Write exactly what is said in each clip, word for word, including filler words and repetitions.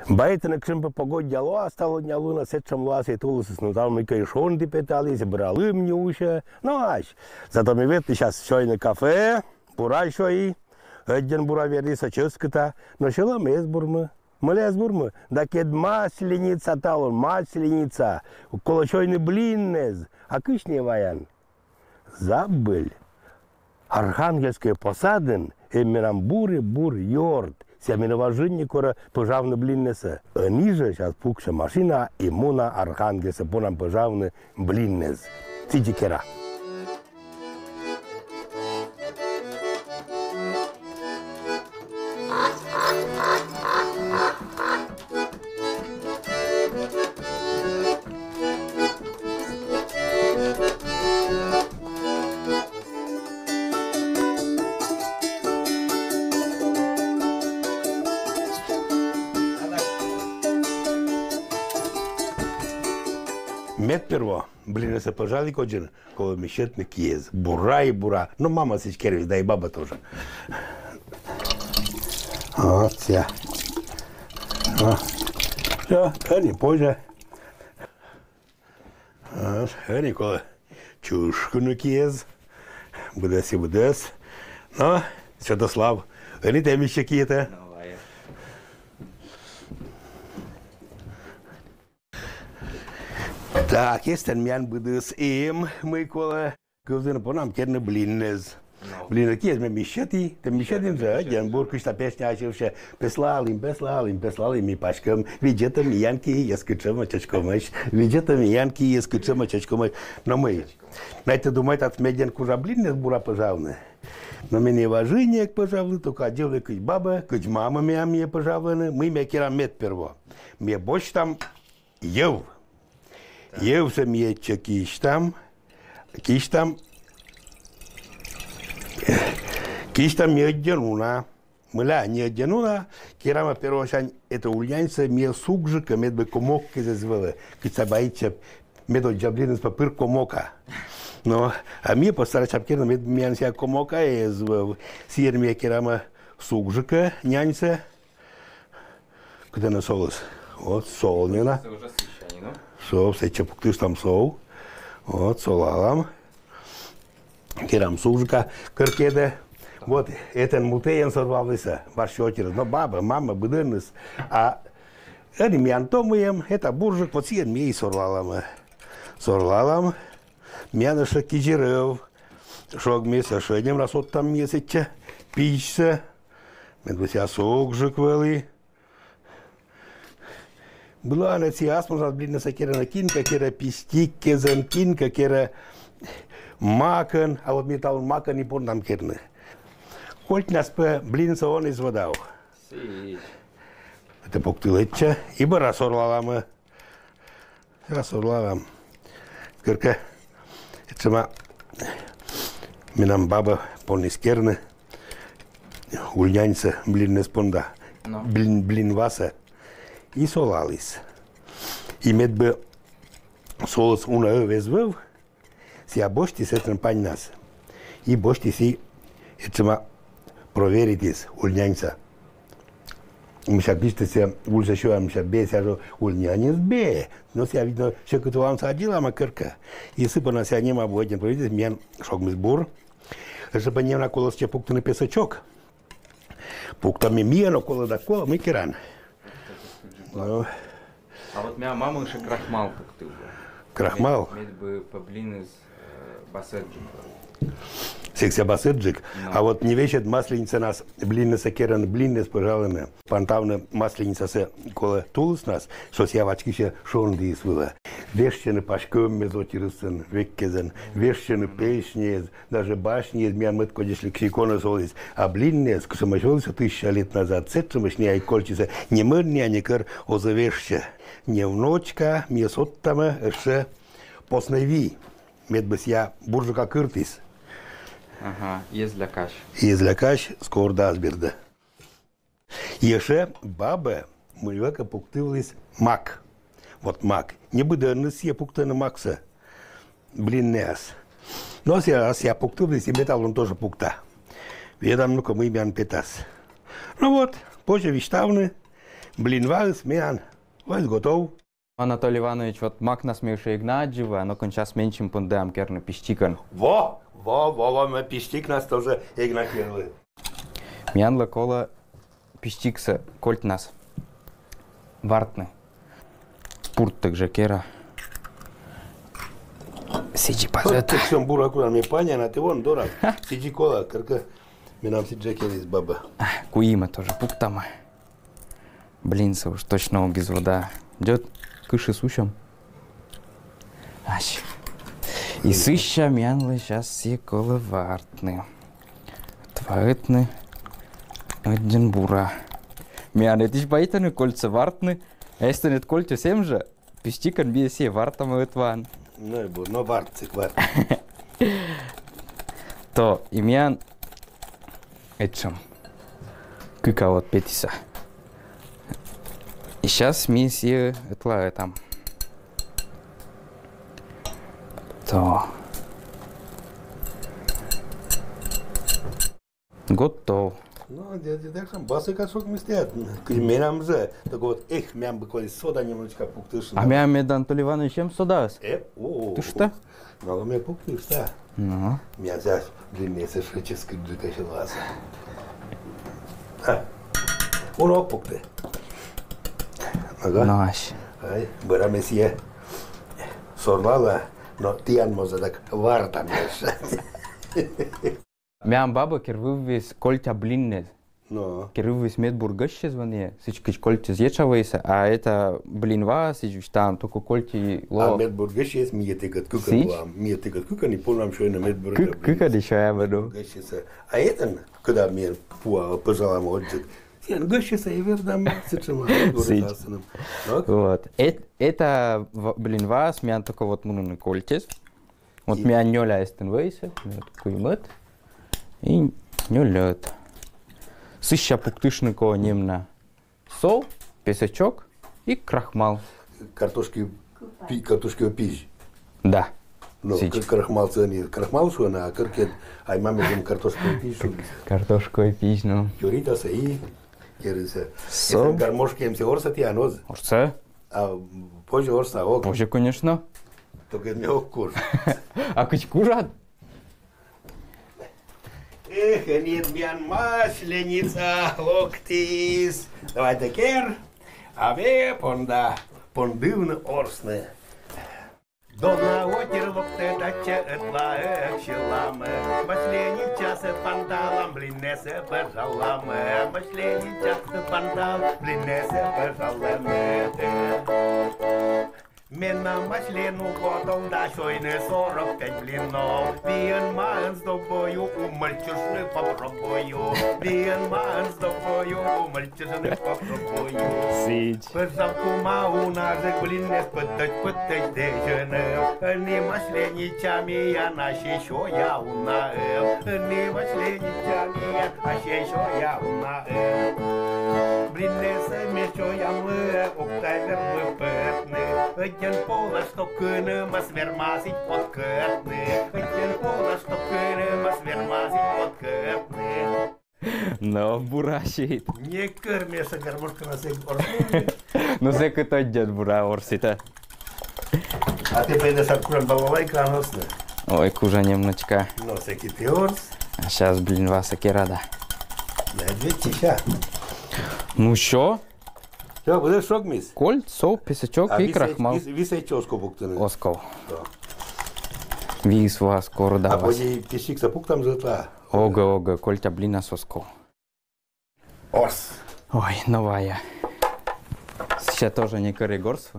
Байтӧны, кшемпӧ погоддя лоас талунъя лунӧ, сэтшӧм лоас и тулысыс, но там мыйкӧ и шонді петаліс, и быра лым не усьӧ. Но ась. Зато ми ветлі час сёйны кафе, бура сёйи, ӧддьӧн бура вердіс, чӧскыда, но сьӧлӧм эз бурмы. Мыйла эз бурмы? Да кӧть масленица талун, масленица. Колӧ сёйны блиннэз, а кысь нӧ ваян? Забыль. Архангельскӧй посадын эм менам бур и бур ёрт. Сія менӧ важӧн не корӧ пӧжавны блиннэсӧ. Ӧні жӧ час пукся машинаӧ и муна Архангельскӧ, понам пӧжавны блиннэс. Сідзи кера. Мед перво блиннэсӧ пӧжалі кодзын, колӧ мещӧтны киез. Бура и бура. Но мама сідз керис, да и баба тоже. Вот сія. А. Всё, ӧні позьӧ. А, ӧні колӧ чышкыны киез. Быдӧс и быдӧс. Но, Святослав, ӧні тэ миськӧ киетӧ. Так, эстӧн миян быдыс эм, мый колӧ кывзыны, понам керны блиннэс. Блиннэс киэз ме миськӧті, тэ миськӧтін жӧ, ӧддьӧн бур, кыдз та песня ачывсьӧ: песлалім, песлалім, песлалім ми паськӧм, видзӧтӧ миян киыс, кытшӧма чачкомӧсь, видзӧтӧ миян киыс, кытшӧма чачкомӧсь. Но мый, найӧ, тэ думайтад, медъён кужа блиннэс бура пӧжавны? Но ме не важӧн эг пӧжавлы, только аддзывлі, кыдз бабӧ, кыдз мамӧ миян, миян пӧжавлӧны, мый ме керам мед перво. Ме босьтам йӧв. Йӧвсӧ ми этчӧ кисьтам, кисьтам, кисьтам ми ӧддьӧн уна. Мыйла не ӧддьӧн уна, керамӧ первойсянь этӧ ульняньсӧ ми сугжикӧ, мед бы комок кез эз вӧлі, кыдз та баитчӧ, медводдза блиныс пӧ пыр комока. Но, а ми постарайтчам керны, мед миян сія комока эз вӧв. Сійӧн ми керамӧ сугжикӧ няньсӧ. Кытӧн нӧ солыс? Вот сол нӧ на. Сов, сэтчӧ пуктыштам сов. Вот солалам. Керам сугжика кӧркӧдӧ. Вот этӧн мутӧн сорлалісны, важ сё ӧти раз. Но бабӧ, мамӧ, быдӧныс. А ӧні миян то мый эм, эта буржик, вот сійӧн ми и сорлалам. Сорлалам. Миян ещӧ кизьӧрӧв. Шогмис ещӧ, нем раз оттам ми сэтчӧ пичсӧ. Мед бы сія сугжик вӧлі. Была она сія асмосас блиннысӧ керӧны, кинкӧ керӧ пистик кезӧн, кинкӧ керӧ макӧн, а вот ми талун макӧн и понам керны. Кольччанас пӧ блинсӧ он эз водав. Сідз. Этӧ пуктылӧ этчӧ, и бара сорлаламӧ. Раз урлалам. Кӧркӧ, этшӧма, менам баба понліс керны ульняньсӧ блиннэс понда. Но. Блин, блин васӧ. И солаліс. И мед бы солыс уна ӧв эз вӧв, сія босьтіс этшӧм паньнас. И босьтіс и этшӧма проверитіс ульняньсӧ. Мися, кыдз тэ сія выльсӧ сёян, мися, бе, сія жӧ ульняньыс бе. Но сія, видно, сьӧкыд оланса аддзылӧма, кӧркӧ. И сы понна сія нем абу ӧддьӧн проверитіс, миян шогмис бур. Ещӧ пӧ нем на колӧ сэтчӧ пуктыны песочок. Пуктам ми, миян но колӧ да колӧ, мый керан. Но. А вот миян мама ещӧ крахмал пуктывлӧ. Крахмал? Мед, мед бы пӧ блиныс, э, басӧджык. Сэк сія басӧджык. Но. А вот не весиг масленицанас блиннысӧ керӧны, блиннэс пӧжалӧны. Пантавны масленицасӧ колӧ тулыснас, со сія вачкисьӧ шондіыс вылӧ. Вежсьӧны паськӧммӧ зотирыссӧ, век кезӧн, вежсьӧны песньӧяс, даже басняяс, миян мӧд кодьӧсь лексиконыс оліс. А блиннэс, кутшӧмӧсь оліс тысяча лет назад, сэтшӧмӧсь нин и кольччисӧ, не мӧд нин некор оз и вежсьы. Не внучка, ми содтам ещӧ постнӧй ви, мед бы сія бурджыка кыртіс. Ага, эз лякась. Эз лякась, скоро да ас бердӧ. Ещӧ бабӧ мыйкӧ пуктывліс мак. Вот мак. Не быдӧнныс сія пуктӧны максӧ блиннэас. Но сія, сія пуктывліс, и ме талун тоже пукта. Ведам, ну-ка, мый миян петас. Ну вот, позьӧ висьтавны, Блинваыс миян вось готов. Анатолий Иванович, вот макнас ми эшшӧ эг на аддзывы, а нокӧн час менсьым пондам керны пистикӧн. Во, во, во, во, ме пистикнас тоже эг на керны. Миянлы колӧ пистиксӧ кольтнас вартны. Пурттӧг жӧ кера. Сідзи пазӧта. Сэтшӧм бура, кутшӧм ме паняна, тэ вон дорас. Сідзи колӧ, кӧркӧ. Менам сідзи керис баба. А, куимӧ тоже пуктамӧ. Блинсӧ уж точно ог из вода. Дзик кышыс усьӧм. Ась. И сэтчӧ миянлы час сійӧ колӧ вартны. Вартны. Ӧдйӧн бура. Миян этіс байтӧны кольтсӧ вартны. Эстӧн эд кольтыс эм жӧ. Пистикӧн ми сійӧ вартам ӧтван. Но и бу-, но вартсик, варт. То, и миян этшӧм. Кыка вот петіса. И час ми сійӧ ӧтлаӧ там. То. Готов. Ну, де-, де-, де-, там басыка шук мистер. Менам жӧ. Так вот, эх, мям бы коли сода немножечко пуктыш. А мям медан Анатолий Иванович эм содаыс? Э, о. Тышта? Ну, ме пуктышта. Ну. Мя зась, блин, не сышеческыддыка силаса. А. Уно пукты. Ага. Наш. Ай, бара месье. Сорлала, но тіян моза так вартам эшшӧ. Мям баба кервыввис кольтя блиннэс. Но. Кервыввис медбур гӧсьсьыс вӧньӧ, сідз кыдз кольтчис етша вӧйсӧ, а эта блинва сідз висьтам, только кольтчис ло. А медбур гӧсьсьыс ми этігӧд кыкӧн пуам, ми этігӧд кыкӧн и пуам сёйны медбур. Кык-, кыкӧн и сёям, ну. Гӧсьсьыс. А этан, когда ми пуа, пожалам отзыв. Сійӧн гӧсьсьыс и вердам, сэтшӧма. Сідз. Вот. Эт-, эта в-, блинваыс миян только вот мунны кольтчис. Вот миян нёля эстӧн вӧйсӧ, вот куимӧд и нёльӧд. Сэтчӧ пуктыштны колӧ нем на сол, песочок и крахмал. Картошки пи-, картошки пизь. Да. Ну, сідз. К-, крахмал цени, крахмал шуӧны, а кӧркӧ, ай мамӧн картошка пизь шуӧны. Картошка пизь, ну. Тюритасӧ и керисӧ. Сол. Эстӧн гармошкаыс эм, сійӧ орсӧ тіян, оз? Орсӧ. А позьӧ орса, ог? Позьӧ, конечно. Только ме ог куж. А кыдз кужан? Эх, нет, миян масленица локтіс. Давай тэ кер. А ме понда, пондам орсны. Дона отир локтӧ татчӧ, ӧтлаӧ сьӧламӧ. Масленицасӧ панталам, блиннэсӧ пӧжалам. Масленицасӧ панталам, блиннэсӧ пӧжалам. Менам маслен уготов да сёйны сорок пять блинов. Виӧн-маӧн сдобою умӧльтчыштны попробую. Виӧн-маӧн сдобою умӧльтчыштны попробую. Сідз. Пӧжав кума унажык, блиннэс пӧттӧдз-пӧттӧдз десьӧны. Ӧні масленицаӧс миян ассьыс сёя унаӧн. Ӧні масленицаӧс миян ассьыс сёя унаӧн. Блиннэсӧ ми сёямлы ог тай вермы пӧтны. Ӧдйӧн полашток кынӧмӧс вермас ич поткӧтны. Ӧдйӧн полашток кынӧмӧс вермас ич поткӧтны. Но, бура сет. Некор ме сійӧ гармошканас эг орсы. Ну, сэк ӧдйӧн бура орситан. А тэ пӧ эд сэк кужан, балалайкаӧн орсны? Ой, кужа немножечко. Но, сэк и тэ орс. А щас, блин, васӧ кера да. Я ведь сейчас. Ну что? Всё, будешь шок, мисс? Кольт, сол, песочок и крахмал. А висӧ, вис-, висӧ чё оз ков пуктыны? Оз ков. Да. Вис вас кор да. А вас. Позьӧ пистиксӧ пуктам жӧ ӧтлаӧ? Огӧ, огӧ, кольтӧ блинас оз ков. Орс. Ой, новая. Сейчас тоже некор эг орс.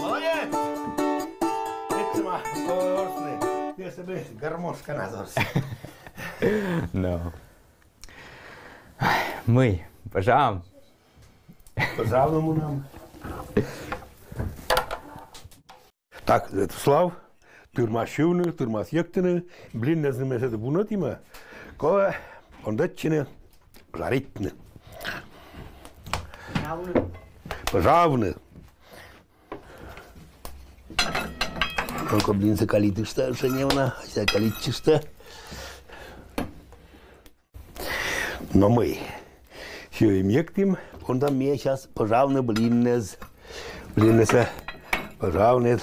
Молодец! Эццӧма, ой, орсны. Если бы гармошканас орсны. Но. Мый, пожалуйста. Пожалуйста, мунам. Так, это Слав, тырмас сьывны, тырмас йӧктыны, блиннэсным эсеты вунӧдімӧ, Колэ ондэтчыны жаритьны. Пыжавны. Ну-ка, блинсэ калитышта, шеневна, ся калитчышта. Но мый. Сиё имъектым, онда мие час пыжавны блиннэз. Блиннэсэ пыжавны.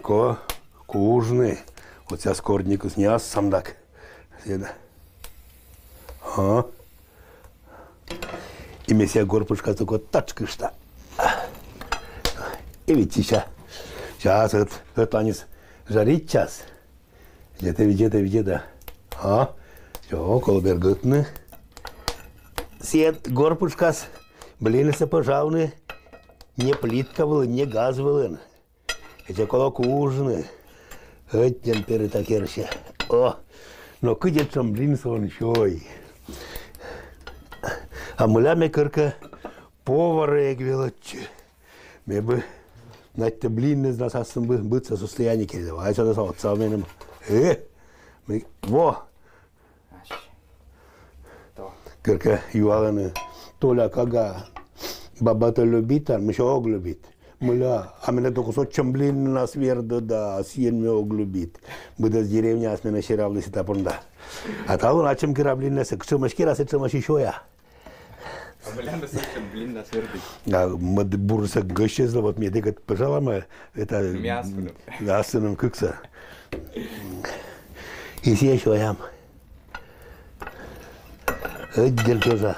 Ко кужны. Вот час корникыс не ас самдак. Седа. А? И меся горпышка только тачкышта. И ведь сейчас. Сейчас вот, вот они жарить час. Где-то, где-то, где-то. А? Всё, колберготны. Сед горпышкас. Блин, если пожалуй, не плитка вылын, не газ вылын. Эче коло кужны. Ӧтьден перыта керче. О, но кыдет сом блин сон сёй. А мыля ме кырка повар эг велотчы. Ме бы нате блин не знас асым бы быца состояние кельда. Вай сада отца меным. Э, ме- во. Кырка юаланы. Толя кага. Баба то любит, а мыща ог любит. Мыля, а мене только сочем блин нас верда да, сиен ме ог любит. Быдас деревня ас мене серавлы сита понда. А талун ачем кира блин нас, кчемаш кира, сычемаш ещё я. А мыля ме сочем блин нас верда. А мыд бурса гыщезла, вот мне дегат пожалама, это Мясо. Асыным кыкса. И сие ещё ям. Ӧтьден тоже.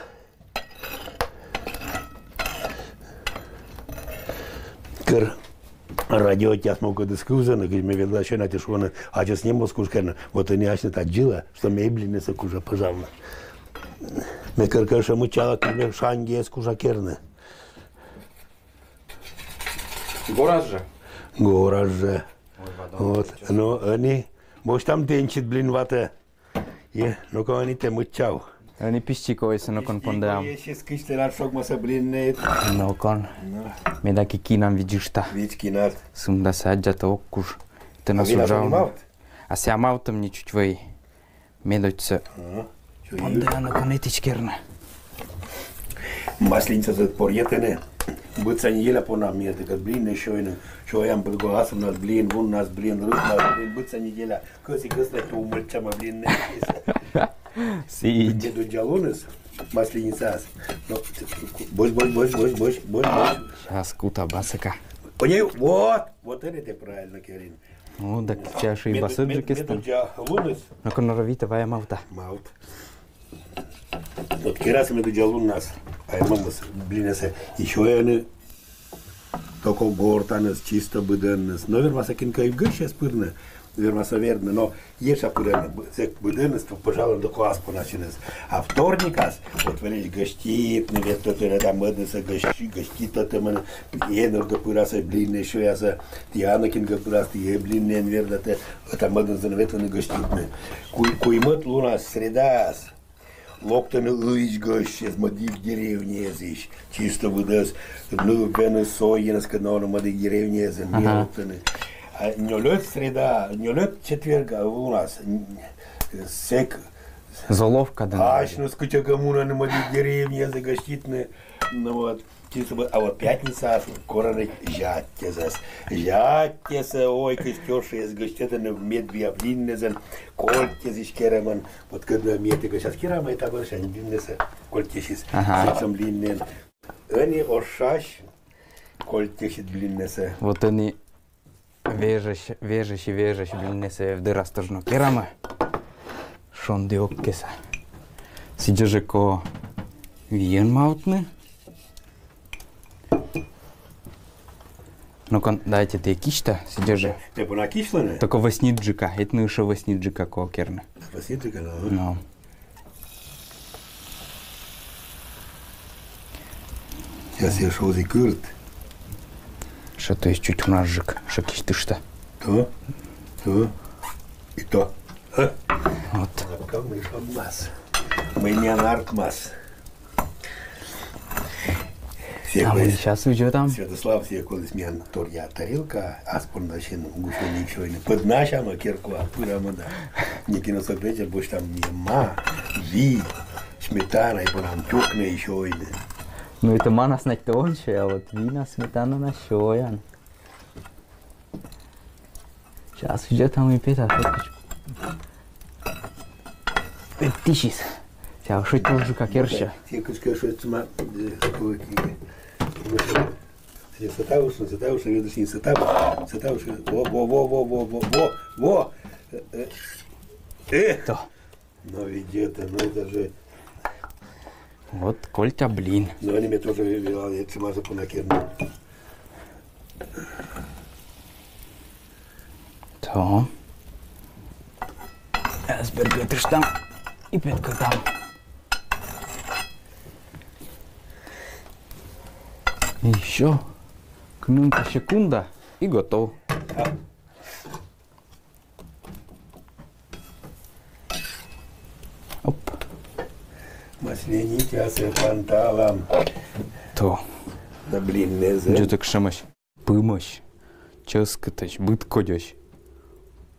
Кыр радио тяс мог дыскывзаны, кыдз ме ведла сена те шуоны, ачыс не мог кушкерны. Вот они асьны та джило, что ме блин не сокужа пожалуй. Ме кыр кыр шамы чала, кыр ме шанге скужа керны. Гораз же. Гораз же. Ой, вадон. Вот, ну, они, может, там денчит, блин, вата. Е, ну-ка, они те мычав. Они пищи кой сынокон пондам. Если скыштера шогмаса блин нет. Нокон. Ну. Медаки кинам видишта. Вич кинат. Сумда саджата оккуш. Ты нас ужал. А сямав там не чуть вой. Медочца. Ага. Чё, пондана конетич керна. Масленица за порьетене. Быца неделя по нам, я так блин, ещё и на. Чё, я буду глаз у нас, блин, вон у нас, блин, рыба у нас, блин, быца неделя. Кыси кыслай ту умыльчама, блин, не. Сидь. Деду джалуныс, масленицас. Ну, бось, бось, бось, бось, бось, бось, бось. Сейчас кута басыка. Ой, вот, вот это ты правильно, Керин. Ну, так сейчас и басык же кестан. Джалуныс. Ну-ка, норовито, вая мавта. Мавт. Вот кераса меду джалун нас. Аймамыс, блин, эсэ. Ещё я не Токо гортаныс, чисто быдэнныс. Но вермаса кинка и гыщес пырны, вермаса вердны, но еша пырны, б-, зэк быдэнныс, то, пожалуй, доко ас поначиныс. А вторникас, вот велись гыштитны, вет то тыры там мыднысы гыщи, гыштит то тымыны, еныр до пыраса, блин, ещё яса, тиана кинга пырас, тие блин, ен верда те, это мыднысы ветлыны гыштитны. Куй-, куймыт лунас, средаас. Локтыны ыйсь гыщес, мадик деревнезысь. Чисто выдас, ну, вены соенас, кыдно мадик деревнезы, ага. Локтыны. А нёлёт среда, нёлёт четверга у нас. Н-, сек. Золовка, да. Ачнус кычага мунаны мадик деревнезы гыштитны. Ну вот. Чисто бы, а вот пятница кораны жаттезас. Жаттеса, ой, кыстёши, гыштетаны медвия блиннезен, кольтезысь кереман. Вот когда мне ты сейчас керама, это больше не блиннеса, кольтесис. Ага. Сам блиннен. Они ошаш, кольтесит блиннеса. Вот они вежеш, вежеш и вежеш блиннеса, вдыр астожно керама. Шонды оккеса. Сидя же ко виен маутны. Ну-ка, дайте ты кишта, сидя же. Ты пона кишланы? Только восьниджика, это ну ещё восьниджика кокерна. Восьниджика, ну. Ну. Сейчас я шел и кырт. Что то есть чуть мражик, что кишты что? То, то и то. А? Вот. Наркомас. Мы не наркомас. Сійӧ коліс, сейчас уйдёт там. Святослав, сійӧ коліс миян торъя тарелка, ас понда син гущӧник сёйны. Пӧднасям керкаӧ, пырам да. Некиносӧ пӧ босьтам ма, ви, сметана и понам тюкны и сёйны. Ну, это манас нать то он сёя, а вот винас, сметананас сёян. Сейчас уйдёт там и петас, вот кыдз. Петісис. Сейчас уж тоже как ерся. Сійӧ кыдзкӧ шуӧ, сэтшӧма, э, такой, э, сэтшӧма, сэтшӧма, ведь не сэтшӧма, сэтшӧма, во, во, во. Э, э. То. Но ведь это, ну это же. Вот кольтӧ блин. Но ӧні ме тоже велал, это сэтшӧма, сэтшӧма керны. То. Эз бергӧтыштам и петкӧдам. И ещё кымынка секунда и готов. Оп. Масленицясӧ панталам. То. Да блин, не зэ. Дзик сэтшӧмӧсь. Пымӧсь, чӧскыдӧсь, быдкодьӧсь.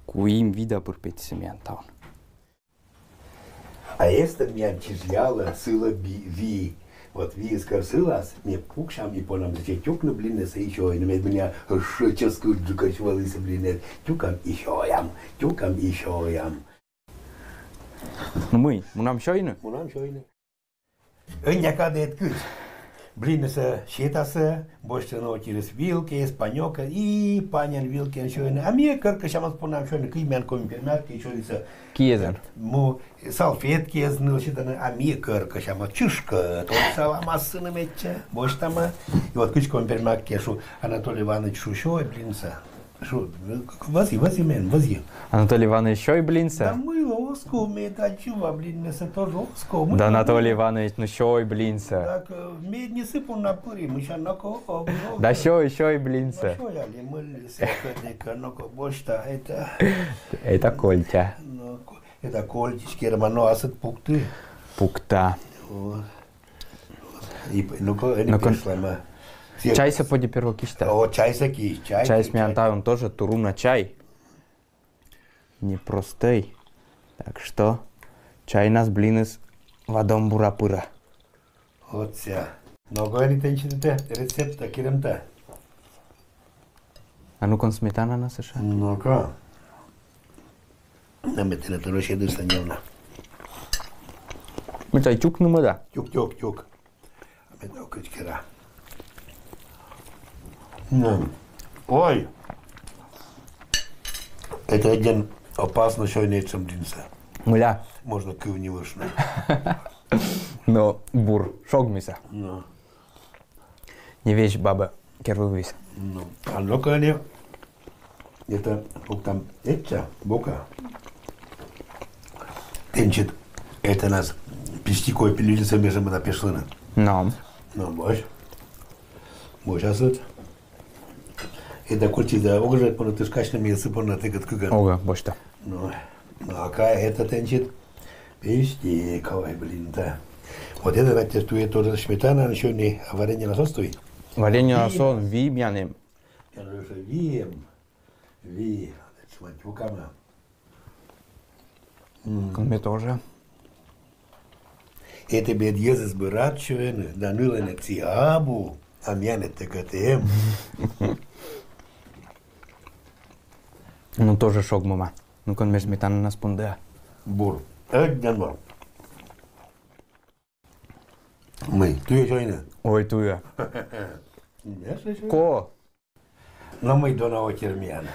Куим вида пыр петісӧ миян таун. А эстӧн миян чижъялӧ, сылӧ би-, ви. Вот виыс кор сылас, ми пуксям и понам сэтчӧ тюкны блиннысӧ и сёйны. Мед мыйла ещё чӧскыдджыкӧсь вӧлісны блинныс. Тюкам и сёям, тюкам и сёям. Ну мый, мунам сёйны? Мунам сёйны. Ӧнія кадӧ эд кыдз. Блиннысӧ сетасӧ, босьтӧны отирыс вилкаыс, панёкӧ, и паньӧн вилкаӧн сёйны. А ми кӧркӧсямӧс понам сёйны, кыдз миян коми пермяк кӧ сёйны. Киӧн. Му салфеткаӧн ныл сетӧны, а ми кӧркӧсямӧс, чышкӧ, тотшалам ассьыным этчӧ, босьтам. И вот кыдз коми пермяк кӧ шу, Анатолий Иванович, шу, сёй блинсӧ. Шу, вӧзйы, вӧзйы мен, вӧзйы. Анатолий Иванович, сёй блинсӧ. Да мыйла, оз ков ме аддзыва блиннысӧ, тоже оз ков. Да, Анатолий Иванович, ну сёй блинсӧ. Так, э, ме не сы понна пыри, мися, но-ко, о, о, да о. Сёй, сёй блинсӧ. Ну, сёй али, мыйла сёй, кӧть и кӧ, но-ко, босьта, это. Это кольтӧ. Ну, ко-, это кольтӧ, керӧма, но асьыд пукты. Пукта. Вот. И п-, ну-ко, ӧні пешлам. Чайсӧ поди перво кисьта. О, чайсӧ кисьт, чай. Чайыс кисьт, миян чай. Таун тоже туруна чай. Непростӧй. Так что чайнас блиныс вадӧм бура пырӧ. Вот сэсся. Но-ко, ӧні тэнсьыд этӧ рецептсӧ керӧма. А ну-ка, сметананас ещё. Ну-ка. А ме тэнӧ тоже сьӧдыса неуна. Ме тай тюкны мӧда. Тюк, тюк, тюк. А ме тай кыдз кера. Ну. Ой. Это один опасно сёйны этшӧм блинсӧ. Мыйла? Можно кыв ньывыштны. Но бур шогмис. Ну. Не весь баба кервывйыс. Ну, а ну-ка ӧні. Это, ог там этча, бока. Тэнсьыд этанас пиштякӧ пельменьсӧ мешӧмада пешлӧны. Но. Но, босьт. Босьт асьыд. Это кольччӧ да, ог жӧ понна тышкасьны, ми сы понна тэнсьыд кыгӧн. Ог, босьта. Ну, ну, а кӧ это тэнсьыд. Пиштякӧ, ой, блин, да. Вот это, значит, туйӧ тоже сметана, ещё не, а вареньенас оз туй? Вареньенас оз, ви миян эм. Я говорю, что ви эм. Ви, это ж мать, вукама. М. Ме тоже. Это бедь йӧзыс бара сёйӧны, да нылӧн эд сійӧ абу, а миянӧ тэнсьыд эм. Ну, тоже шогмӧма. Ну-ка, ме сметананас пондіа. Бур. Ӧдйӧ бур. Мый, туйӧ сёйны? Ой, туйӧ. Ко? Но мый, дона отир миян.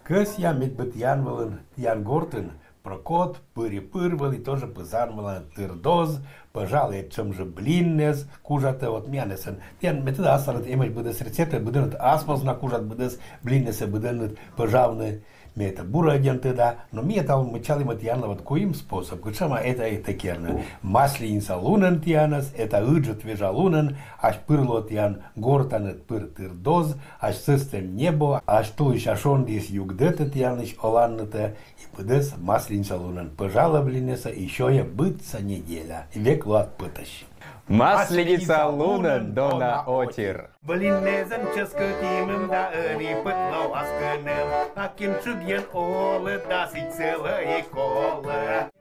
Кӧсъя, мед бы тіян вылын, тіян гортын прокот пыр и пыр вӧлі, тоже пызан вылын тырдоз, пӧжалӧ, этшӧм жӧ блиннас кужатӧ, вот миянӧс сэн. Тіян, ме тӧда, асланыд эмӧсь быдӧс рецептӧ, быдӧнныд ас позна кужад быдӧс блиннасӧ, быдӧнныд пӧжавны. Ме это бура ӧдйӧн тӧда, но ми это мыччалім тіянлы вот куим способ. Кутшӧма это, это керны. Масленицалунӧн тіянӧс, это ыджыд вежалунӧн, ась пыр лоӧ тіян гортаныд пыр тырдоз, ась сӧстӧм небо, ась тулысь, ась шондіыс югдӧтӧ тіянысь оланнытӧ, и быдӧс Масленицалунӧн пӧжалӧ блиннасӧ и сёйӧ быдса неделя, век лоад пӧтӧсь. Масленица лунӧн дона отир. Блиннэзэн чӧскыт имым да ӧні пӧтло аскыным. Акин шыгйӧн олӧ да сідз сылы и колӧ.